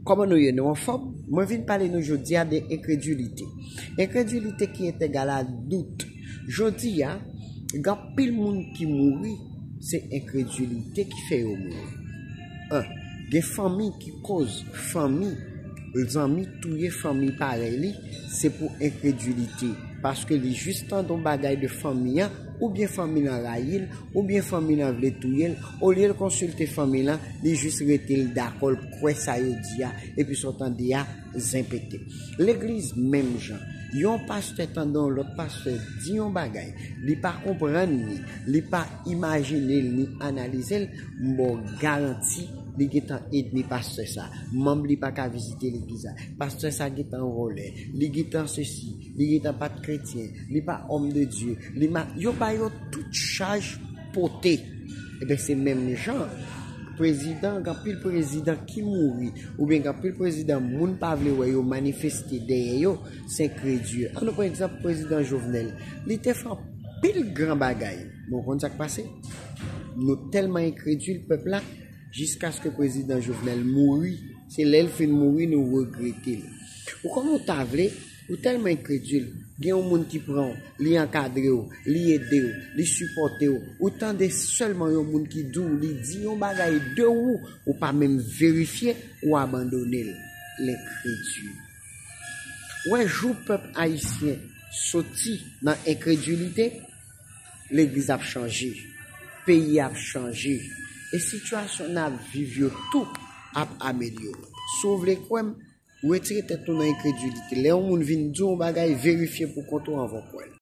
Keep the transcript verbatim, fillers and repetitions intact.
Kòman nou ye? Nou anfòm? Mwen vin pale nou jodi a de enkredilite. Enkredilite ki est égal à doute. Jodi a, gen anpil moun ki mouri, se enkredilite ki fè yo mouri. An, gen fanmi ki koz fanmi, zanmi touye fanmi parèy li, se pou enkredilite. Paske li jis tande yon bagay de fanmi an, oubyen fanmi lan rayi l, oubyen fanmi lan vle touye l, olye l konsilte fanmi lan, li jis rete l dakò, l kwè sa yo di a, epi sa w tande a, zen pete. Legliz menm jan. Yon pastè tande yon lòt pastè di yon bagay, li pa konprann li, li pa imajine l, ni analize l, m ba w garanti, li gentan ènmi pastè sa. Manm li pa ka vizite legliz la. Pastè sa gentan vòlè, li gentan sesi, li gentan pa t kretyen, li pa homme de Dieu, li ma, yo ba yo tout chaj pote. Ebyen, se menm jan, prezidan, gen anpil prezidan ki mouri, oubyen gen anpil prezidan moun pa vle wè yo manifeste dèyè yo, se enkredil. An nou pran egzanp prezidan Jovenel. Li te fè anpil gran bagay. Men w konn sa k pase? Nou tèlman enkredil, pèp la, jiskaske prezidan Jovenel mouri, se lè l fin mouri nou regrete l. Ou konn ou ta vle, ou tèlman enkredil, gen yon moun ki pran w, li ankadre w, li ede w, li sipòte w, ou tande sèlman yon moun ki di w, li di yon bagay de ou, ou pa menm verifye, ou abandone l. Lenkredil. Wè, jou pèp ayisyen soti nan enkredilite, legliz ap chanje, peyi ap chanje, e sitiyasyon n ap viv yo tou ap amelyore. Si w vle kwè m, retire tèt ou nan enkredilite. Lè yon moun vin di w yon bagay, verifye pou kont ou anvan w kwè l.